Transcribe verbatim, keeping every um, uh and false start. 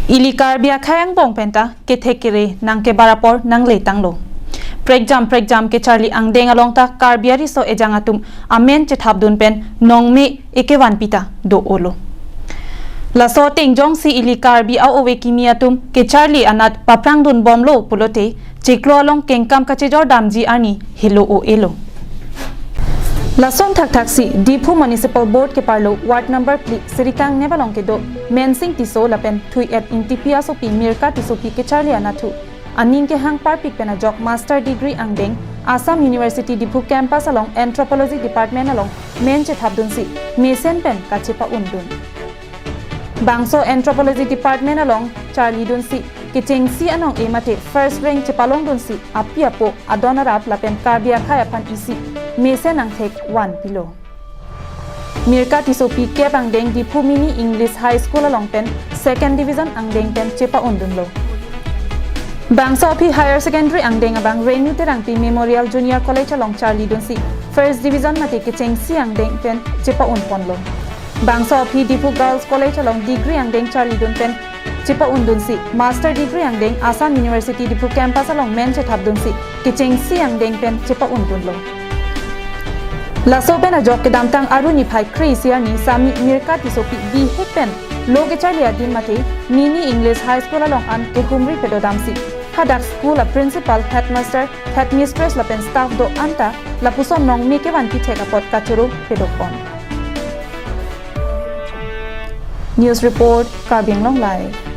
Ili Karbi akhei angbong penta kethek kere nangkebar apor nangletanglo. Prekjam prekjam kecharli angdeng along ta Karbi ariso ejang atum amen chethapdun pen nongme ekevanpi ta do-olo. Laso ateng jongsi ili Karbi a-ove kimi atum kecharli anat paprangdunbomlo pulote chiklo along kengkam kachejordamji arni helo o-elo. Lason thakthaksi Diphu Municipal Board keparlo ward number phli Sirikang Nep along kedo Mensing Tisso lapen Thui-et Ingtipi asopi Mirka Tissopi kecharli anathu aning kehang parpik pen ajok master degree angdeng Assam University Diphu campus along Anthropology Department along men chethapdunsi mesen pen kachepa-undun. Bangso Anthropology Department along charlidunsi kechengsi anong-e mate first rank chepalongdunsi api apo adon arap lapen Karbi akhei aphan isi mesen angthek vanpilo. Mirka Tissopi kep angdeng Diphu Mini English High School along pen second division angdeng pen chepa-undunlo. Bangso aphi higher secondary angdeng abang Renu Terangpi Memorial Junior College along charlidunsi first division mate kechengsi angdeng pen chepa-unponlo. Bangso aphi Diphu Girls College along degree angdeng charlidun pen chepa-undunsi master degree angdeng Assam University Diphu campus along men chethapdunsi kechengsi angdeng pen chepa-undunlo. Laso pen ajok kedamtang Aru niphai kre-isi arni sami Mirka Tissopi bihek pen lo kecharli adim mate Mini English High School along an kehumri pedodamsi hadak school a principal, headmaster, headmistress lapen staff do-an ta lapuson nongme kevanpi thek apot kachoro pedopon. News report, Karbi Anglong Live.